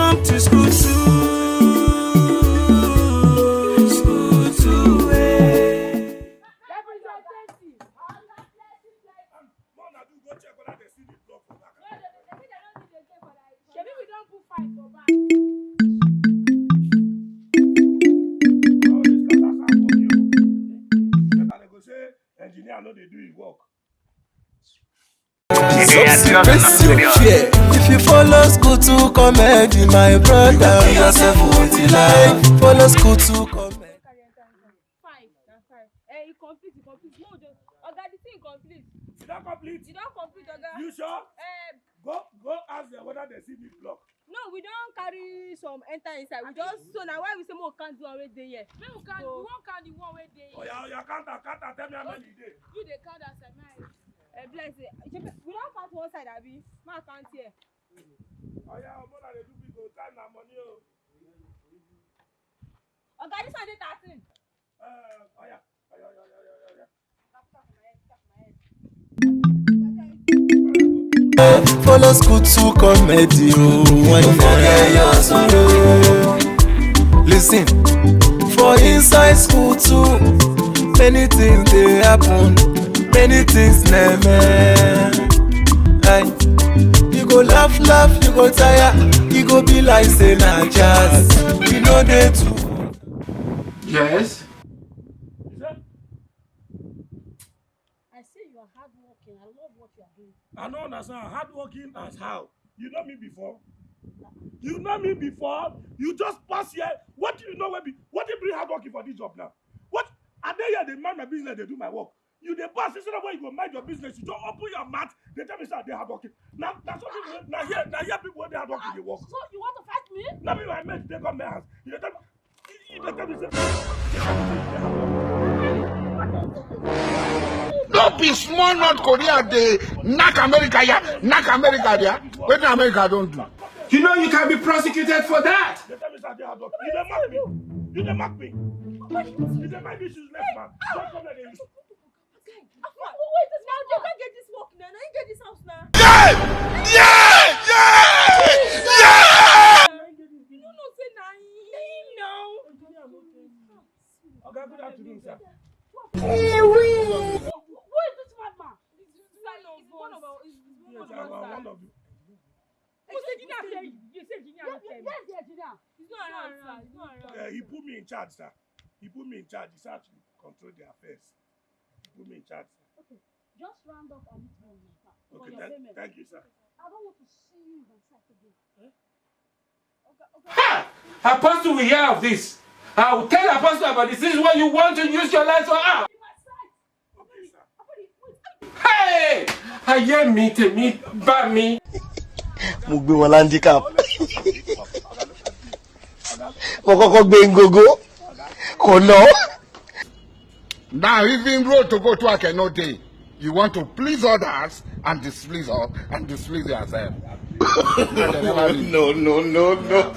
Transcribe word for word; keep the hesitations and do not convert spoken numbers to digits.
Come to school too, school too, eh. Shebi we don put five for back. Engineer no dey do him work. Substitute your fear. If you follow school to comedy, my brother, yourself with life. Follow school to comedy. Five, na five. Eh, e complete, e complete. No, just, oga, the thing complete. You don complete? You don complete, oga. You sure? Eh, go, go ask them whether they see me block. No, we don carry some enter inside. We just, so na why we say make we count the one wey dey here. Make we count, so we wan count the one wey dey here. Oya, oya, count am, count am, tell me how many e dey. You dey count as I mind. Eh, bless it. We don count one side, abi? Make I count here. Oya, omo na dey do big o, time na money o. Oga, this one dey thirteen. Uh, oya, oya, oya, oya, oya, oya. Follow school to comedy, oh, when you forget your sorrow. Listen, for inside school too, many things dey happen, many things never. Hey, you go laugh, laugh, you go tire, you go be like say na jazz. We no dey too. Yes. I say you are hardworking. I love what you are doing. I don't understand. Hardworking as how? You know me before? You know me before? You just pass here. What do you know? What do you bring hardworking for this job now? What? I dey here, dey mind my business, dey do my work. You dey pass, instead of when you go mind your business, you just open your mouth, dey tell me say I dey hardworking. Now, that's what people, now here, now here people wey dey hardworking dey work. So you want to fight me? Now me, my mate, dey come my house. You dey tell me, you dey tell me say, No be small North Korea dey knack America ya, knack America there. Wetin America don do? You know you can be prosecuted for that. You dey tell me say I dey hardworking. You dey mock me. You dey mock me. You dey mind this useless man. Don't come here dey use. Wait, now you can't get this work now. Now you get this house now. Yeah! Yeah! Yeah! Yeah! You know, say na him now. Oga, good afternoon, sir. Who is this madman? This is one of our, is one of our, one of the. You say engineer tell you. You say engineer tell you. Yes, the engineer. He's not around, sir. He's not around. Uh, he put me in charge, sir. He put me in charge. He said I should control the affairs. He put me in charge, sir. Okay. Just round up and meet me in my car. Okay, thank, thank you, sir. I don't want to see you in my sight again. Eh? Oga, oga. Ha! Apostle will hear of this. I will tell Apostle about this. This is what you want to use your life for. Ah! In my sight. Okay, sir. Hey! Ayé mi, tèmi bá mi. Mo gbé wọn landicap. Mo kọ́kọ́ gbé ngogo. Kò lọ. Now even road to go to Akeno dey. You want to please others and displease us and displease yourself. No, no, no, no.